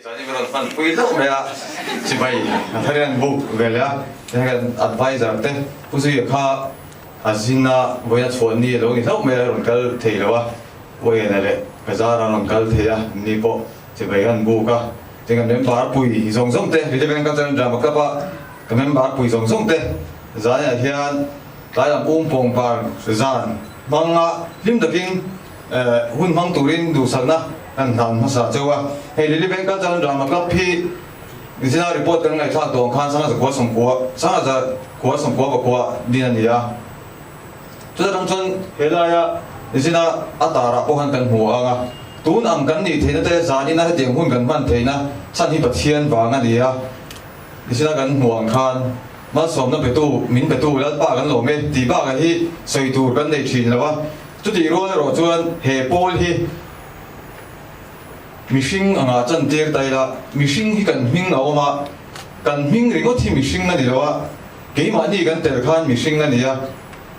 Zan hi ka rawn hman pui hlauh mai a, chibai a thar hian book ve leh a, tihian kan adviser te Pu Zuia kha a zin a, vawiin a chhuah ni a lo ni hlauh mai a, rawn kal thei lo a, Pu Ena leh ka zara an rawn kal thei a, ni pawh chibai an book a, tin kan member pui zawng zawng te Vijay Venkatcharan Drama Club a ka member pui zawng zawng te zaiah hian tlai lam um pawng par zan hmanga hlim takin Hun hmang turin duhsakna kan hlan hmasa cheu a. Hei Lily Venkatcharan Drama Club hi Zina report kan ngaihthlak tawh ang khan 1900 1990 din a ni a. Chuta tang chuan helaia Zina a tarah pawh khan kan hmu ang a. Tun ang kan nih theihna te zanina hetiang hun kan hman theihna chhan hi Pathian vang a ni a. Zina kan hmu ang khan malsawmna petu min petu Lalpa kan lawm e tih bakah hi sawi tur kan nei thin lo a. Chutih rual erawh chuan he pawl hi mihring anga chantir ta ila, mihring hi kan hming a awm a, kan hming ringawt hi mihring a ni lo a, keimahni kan tel khan mihring a ni a,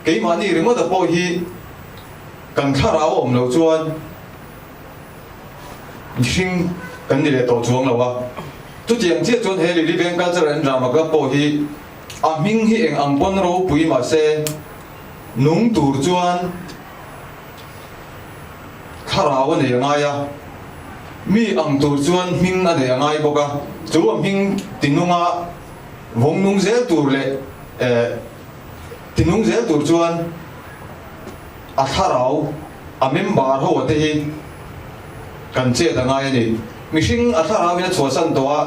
keimahni ringawta pawh hi kan thlarau a awm loh chuan mihring kan ni leh tawh chuang lo a. Chutiang chiah chuan he Lily Veng Culture and Drama Club pawh hi a hming hi eng ang pawn ropui mahse, Nung tur chuan thlarau a nei a ngai a, mi ang tur chuan hming a nei a ngai bawk a, chu a hming tinunga vawng nung zel tur leh tinung zel tur chuan a thlarau a member ho a te hi kan chet a ngai a ni. Mihring a thlarau in a chhuahsan tawh a,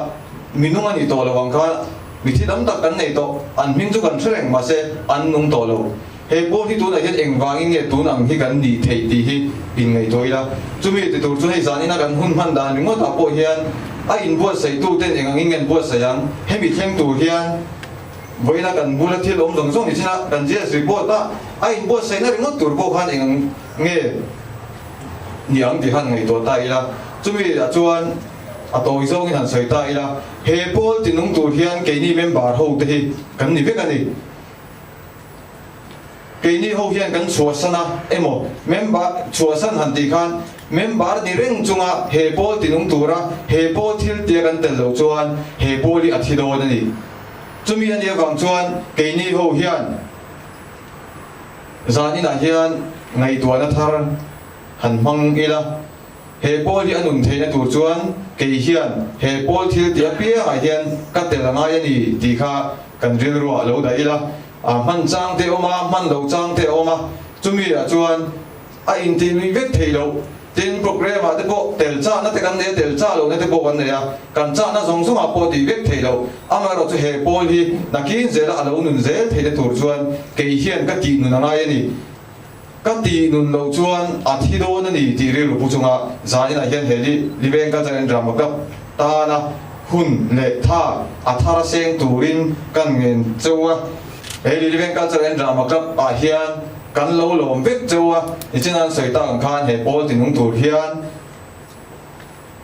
minung a nih tawh lo ang kha mithi tam tak kan nei tawh, an hming chu kan hre reng mahse an nung tawh lo. He pawl hi tunah hian engvangin nge tun ang hi kan nih theih tih hi inngaihtuah ila. Chumi ti tur chu hei zanina kan hun hman dan ringawtah pawh hian a inbuatsaihtu ten eng angin nge an buatsaih ang? Hemi thleng tur hian vawiina kan bula thil awm zawng zawng ni chin a, kan GS report a a inbuatsaihna ringawt tur pawh khan eng ang nge ni ang tih han ngaihtuah ta ila, chumi ah chuan a tawi zawngin han sawi ta ila, he pawl tinung tur hian keini member ho te hi kan ni vek a ni. Keini ho hian kan chhuahsan a emaw member chhuahsan han tih khan member ni reng chunga he pawl tinung tura he pawl thil tia kan tel loh chuan he pawl hi a thi dawn a ni. Chumi a nih avang chuan keini ho hian Zan inah hian ngaihtuahna thar han hmang ila, he pawl hi a nun theihna tur chuan kei hian he pawl thil tih apiangah hian ka tel a ngai a ni tih kha kan rilruah lo dah ila, a hman chang te awm a, hman lo chang te a awm a, chumi ah chuan a intihnuih vek theih loh. Tin, programme ah te pawh tel chahna te kan nei a, tel chah lohna te pawh kan nei a, kan chahna zawng zawng ah pawh tih vek theih loh. Amaherawh chu he pawl hi nakin zela a lo nun zel theihna tur chuan kei hian ka tih nun a ngai a ni. Ka tih nun loh chuan a thi dawn a ni tih rilru pu chunga zaninah hian he li Liveng Culture and Drama Club tana hun leh tha a thar a seng turin kan ngen cheu a. He li Liveng Culture and Drama Club ah hian Kan lo lawm vek cheu a, nichin an sawi tak ang khan he pawl tinung tur hian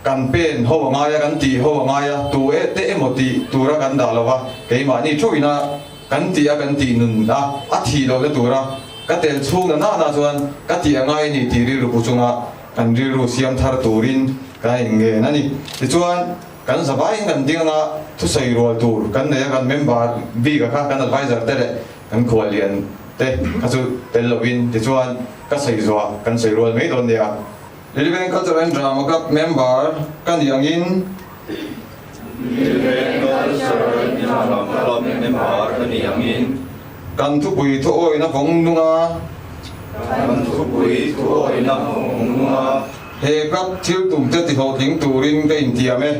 kan pen ho a ngai a, kan tih ho a ngai a, tu e te emaw tih tura kan dah lo va, keimahni thuina kan tih a kan tih nun a, a thih lohna tura ka tel chhung na nana chuan ka tih a ngai a ni tih rilru pu chunga kan rilru siam thar turin kan inngen a ni. Tichuan kan zavaiin kan ding anga thusawi rual tur kan nei a, kan member bik a kha kan adviser te leh Kan khuallian te kha chu tel lovin tichuan ka sawi zuah kan sawi rual mai dawn nia. Liliveng Culture and Drama Club member ka nih angin. Liliveng Culture and Drama Club member ka nih angin. Kan thupui thuawina vawng nung a. Kan thupui thuawina vawng nung a. He club thil tum te tihlawhtling turin ka intiam e.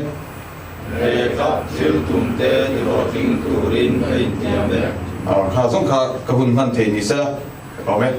He club thil tum te tihlawhtling turin ka intiam e. Kha zawng kha ka hun hman thei ni sela ka awm e.